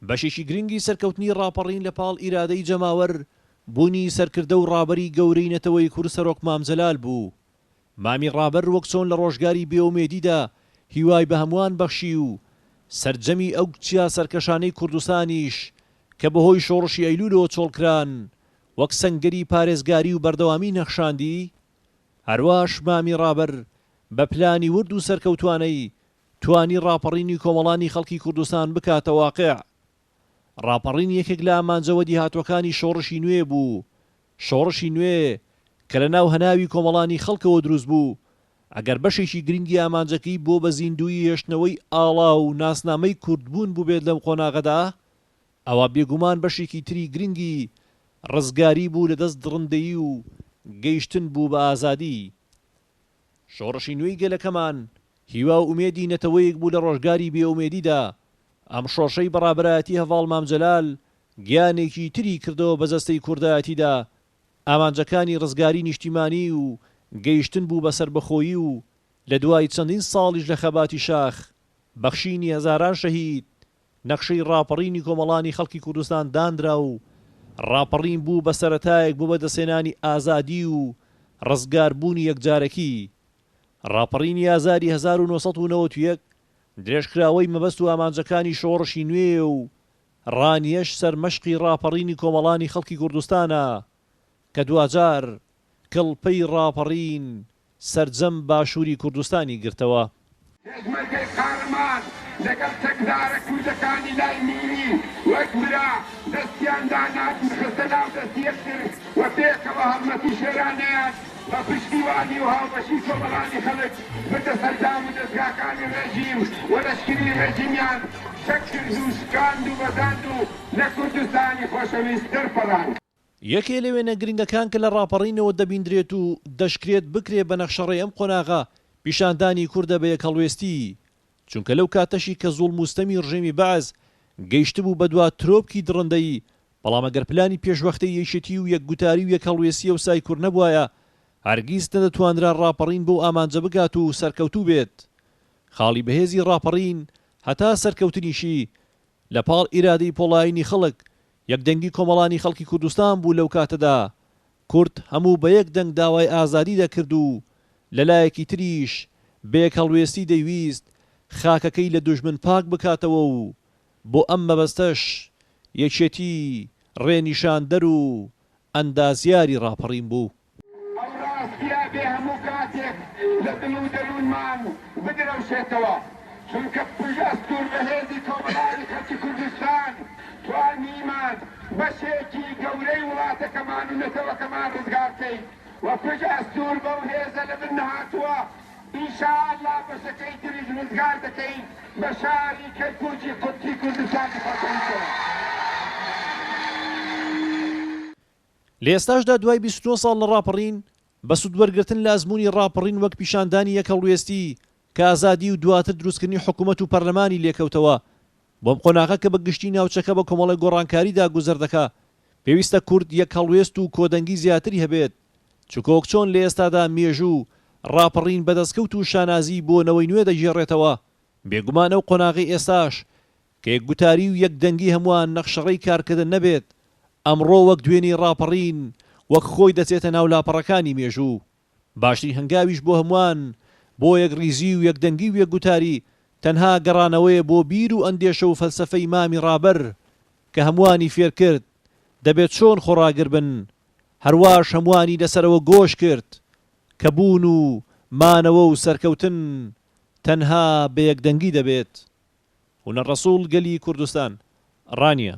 بەشێکی گرنگی سەرکەوتنی ڕاپەڕین لە پاڵ ئیرادەی جەماوەر، بوونی سەرکردە و ڕابەری گەورەی نەتەوەی کورد سەرۆک مام جەلال بوو. مامی ڕابەر وەک چۆن لە ڕۆژگاری بێئومێدیدا هیوای بە هەمووان بەخشی و سەرجەمی ئەو چیا سەرکەشانەی کوردستانیش کە بەهۆی شۆڕشی ئەیلوولەوە چۆڵکران وەک سەنگەری پارێزگاری و بەردەوامی نەخشاندی، هەرواش مامی ڕابەر بە پلانی ورد و سەرکەوتوانەی توانی ڕاپەڕینی کۆمەڵانی خەڵکی کوردستان بکاتە واقع. ڕاپەڕین یەکێک لە ئامانجە وەدیهاتووەکانی شۆڕشی نوێ بوو، شۆڕشی نوێ کە لە ناو هەناوی کۆمەڵانی خەڵکەوە دروست بوو، ئەگەر بەشێکی گرنگی ئامانجەکەی بۆ بە زیندوویی هێشتنەوەی ئاڵا و ناسنامەی کوردبوون بووبێت لەم قۆناغەدا، ئەوا بێگومان بەشێکی تری گرنگی ڕزگاری بوو لە دەست دڕندەیی و گەیشتن بوو بە ئازادی. شۆڕشی نوێی گەلەکەمان هیوا و ئومێدی نەتەوەیەک بوو لە ڕۆژگاری بێ ئومێدیدا، ئەم شۆڕشەی بە ڕابەرایەتی هەڤاڵ مام جەلال گیانێکی تری کردەوە بە جەستەی کوردایەتیدا، ئامانجەکانی ڕزگاری نیشتیمانی و گەیشتن بوو بە سەربەخۆیی و لە دوای چەندین ساڵیش لە خەباتی شاخ، بەخشینی هەزاران شەهید، نەخشەی ڕاپەڕینی کۆمەڵانی خەڵکی کوردستان دانرا و ڕاپەڕین بوو بە سەرەتایەک بۆ بەدەستهێنانی ئازادی و ڕزگاربوونی یەکجارەکی. ڕاپەڕینی ئازاری 1991 درێژکراوەی مەبەست و ئامانجەکانی شۆڕشی نوێیە و ڕانیەش سەرمەشقی ڕاپەڕینی کۆمەڵانی خەڵکی کوردستانە کە دواجار کڵپەی ڕاپەڕین سەرجەم باشووری کوردستانی گرتەوە. پێشمەرگەی قارەمان لەگەڵ چەکدارە کوردەکانی لای میری وەک برا دەستیان دانا خستە ناو دەستی یەکتر و پێکەوە هەڵمەتی شێرانەیان بە پشتیوانی و هاوبەشی کۆمەڵانی خەڵک بردە سەر دام و دەزگاکانی ڕێژیم و لەشکری ڕێژیمیان چەک کرد و شکاند و بەزاند و لە کوردستانی خۆشەویست دەرپەڕاند. یەکێ لە وێنە گرنگەکان کە لە ڕاپەڕینەوە دەبیندرێت و دەشکرێت بکرێ بە نەخشەڕێی ئەم قۆناغە، پیشاندانی کوردە بە یەکهەڵوێستی، چونکە لەو کاتەشی کە زوڵم و ستەمی ڕژێمی بەعس گەیشتبوو بە دوا ترۆپکی دڕندەیی، بەڵام ئەگەر پلانی پێشوەختەی یەکێتی و یەکگوتاری و یەکهەڵوێستی ئەوسای کورد نەبوایە، هەرگیز نەدەتوانرا ڕاپەڕین بەو ئامانجە بگات و سەرکەوتوو بێت. خاڵی بەهێزی ڕاپەڕین هەتا سەرکەوتنیشی لە پاڵ ئیرادەی پۆڵایینی خەڵک، یەکدەنگی کۆمەڵانی خەڵکی کوردستان بوو لەو کاتەدا کورد هەموو بە یەک دەنگ داوای ئازادی دەکرد و لە لایەکی تریش بە یەکهەڵوێستی دەیویست خاکەکەی لە دوژمن پاک بکاتەوە و بۆ ئەم مەبەستەش یەکێتی ڕێنیشاندەر و ئەندازیاری ڕاپەڕین بوو. ئەو ڕاستییە بێ هەموو کاتێک لە دڵ و دەروونمان بدرەوشێتەوە، چونکە پشت ئەستوور بە هێزی کۆمەڵانی خەڵکی کوردستان توانیمان بەشێکی گەورەی وڵاتەکەمان و نەتەوەکەمان ڕزگار کەین و پشت ئەستوور بەو هێزە لە بن نەهاتووە، ان شاء اللە بەشەکەی تریش ڕزگار دەکەین بە شاری کەرکوکی قودسی کوردستانی خۆشەویستەوە. لە ئێستاشدا دوای 29 ساڵ لە ڕاپەڕین، بە سوودوەرگرتن لە ئەزموونی ڕاپەڕین وەک پیشاندانی یەکهەڵوێستی کە ئازادی و دواتر دروستکردنی حکوومەت و پەرلەمانی لێکەوتەوە، بۆم قۆناغە کە بە گشتی ناوچەکە بە کۆمەڵێک گۆڕانکاریدا گوزەر دەکا، پێویستە کورد یەکهەڵوێست و کۆدەنگی زیاتری هەبێت، چونکە وەک چۆن لە ئێستادا مێژوو ڕاپەڕین بە دەستکەوت و شانازی بۆ نەوەی نوێ دەگێڕێتەوە، بێگومان ئەو قۆناغەی ئێستاش کە یەکگوتاری و یەکدەنگی هەمووان نەخشەڕێی کارکردن نەبێت، ئەمڕۆ وەک دوێنێی ڕاپەڕین وەک خۆی دەچێتە ناو لاپەڕەکانی مێژوو. باشترین هەنگاویش بۆ هەمووان بۆ یەکڕیزی و یەکدەنگی و یەکگوتاری تەنها گەڕانەوەیە بۆ بیر و ئەندێشە و فەلسەفەی مامی ڕابەر کە هەمووانی فێرکرد دەبێت چۆن خۆڕاگر بن، هەرواش هەمووانی لەسەرەوە گۆش کرد کە بوون و مانەوە و سەرکەوتن تەنها بە یەکدەنگی دەبێت. هونەر ڕەسوڵ گەلی کوردستان، ڕانیە.